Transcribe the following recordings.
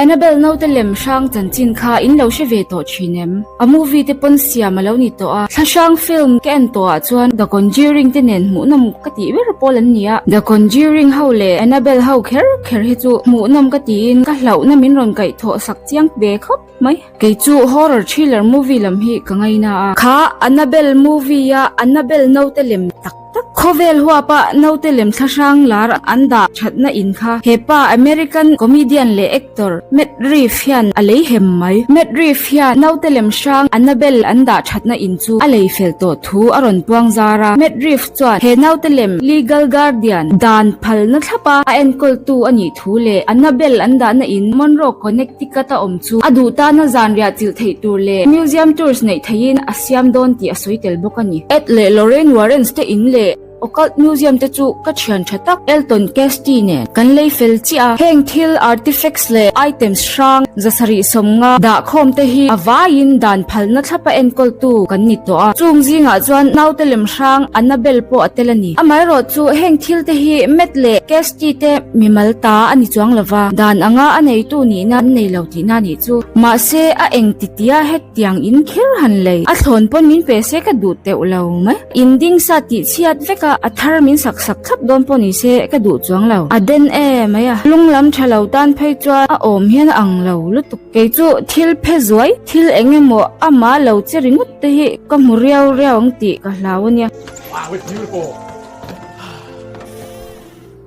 Annabelle naute lem hrang chanchin kha in lo hre ve tawh thin em? A movie te pawn siam a lo ni tawh a, thlahrang film ka en tawh ah chuan The Conjuring te nen hmuhnawm ka tih ber pawl an ni a, The Conjuring ho leh Annabelle ho kher kher hi chu hmuhnawm ka tiin ka hlauhna min rawn kaihthawh sak chiang ve khawp mai. Kei chu horror thriller movie lam hi ka ngaina a, kha Annabelle movie a Annabelle naute lem tak tak khawvel huapa naute lem thlahrang lar an dah thatna in kha hepa American comedian leh actor Matt Reeves hian a lei hem mai. Matt Reeves hian naute lem hrang Annabelle an dah thatna in chu a lei fel tawh thu a rawn puang zar a. Matt Reeves chuan he naute lem legal guardian dan phalna thlapa a enkawltu a nih thu leh Annabelle an dahna in Monroe, Connecticut a awm chu a duh tana zanriah chilh theih tur leh museum tours neih theihin a siam dawn tih a sawi tel bawk a ni. Ed leh Lorraine Warrens te in leh Occult Museum te chu ka thian tha tak Elton Castee nen kan lei fel chiah a. Heng thil artifacts leh items hrang 750 dah khawm te hi a vaiin dan phalna thlapa enkawltu kan ni tawh a. Chung zingah chuan naute lem hrang Annabelle pawh a tel a ni. Amaherawh chu heng thil te hi Matt leh Castee te mimal ta a ni chuang lova, dan anga a neitu nihna an nei lo tihna a nih chu. Mahse a eng titia het Tiang in kher han lei. A thlawn pawn min pe se ka duh teuh lo mai. In ding sa tih chhiat vek a, a thar min sak sak thlap dawn pawh ni se ka duh chuang lo. A den e mai a. Lung lam tha lo tan phei chuan a awm hian a ang lo lutuk. Kei chu thil phe zuai, thil eng emaw amah lo che ringawt te hi ka hmu riau riau ang tih ka hlau a nia. Wow, it's beautiful.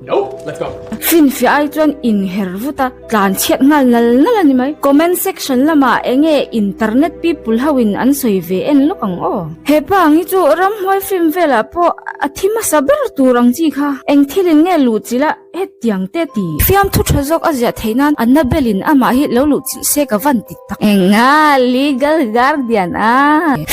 Nope, let's go. Finfiah ai chuan inher vut a, tlan chhiat nghal nal nal a ni mai. Comment section lamah enge internet people ho in an sawi ve en lawk ang aw. He pa ang hi chu ramhuai film velah pawh a thi hmasa ber tur ang chi kha. Eng thil in nge luh chilh a hetiang te ti. Fiamthu tha zawk a ziah theih nan Annabelle in amah hi lo luh chilh se ka van ti tak. Enga legal guardian a.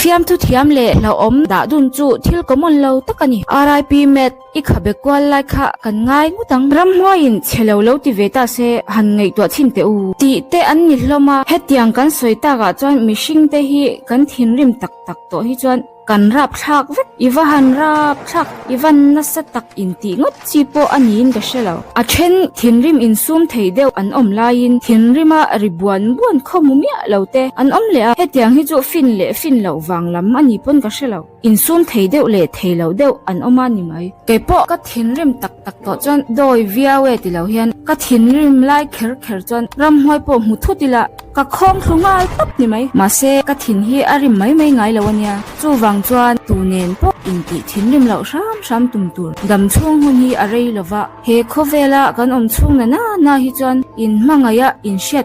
Fiamthu thiam leh hlauhawm dah dun chu thil common lo tak a ni. RIP Matt. I khabe kual lai kha kan ngai ngawt ang. Ramhuaiin chhe lo lo ti ve ta se han ngaihtuah chhin teh u. Tih te an ni hlawm a, hetiang kan sawi takah chuan mihring te hi kan thinrim tak tak tawh hi chuan kan rap thlak vek. I va han rap thlak, i van nasa tak intih ngawt chi pawh a niin ka hre lo. A then thinrim insum thei deuh an awm laiin thinrima ri buan buan khaw hmu miah lo te an awm leh a, hetiang hi chu fin leh fin loh vang lam a ni pawn ka hre lo. Insum thei deuh leh thei lo deuh an awm a ni mai. Kei pawh ka thinrim tak tak tawh chuan dawi viau e ti lo hian ka thinrim lai kher kher chuan ramhuai pawh hmu thut ila ka khawng thlu nghal tawp ni mai. Mahse ka thin hi a rim mai mai ngai lo a nia. Chuvang chuan tu nen pawh intih thinrim loh hram hram tum tur dam chhung hun hi a rei lova. He khawvela kan awm chhung na na na hi chuan inhmangaih a inhriat.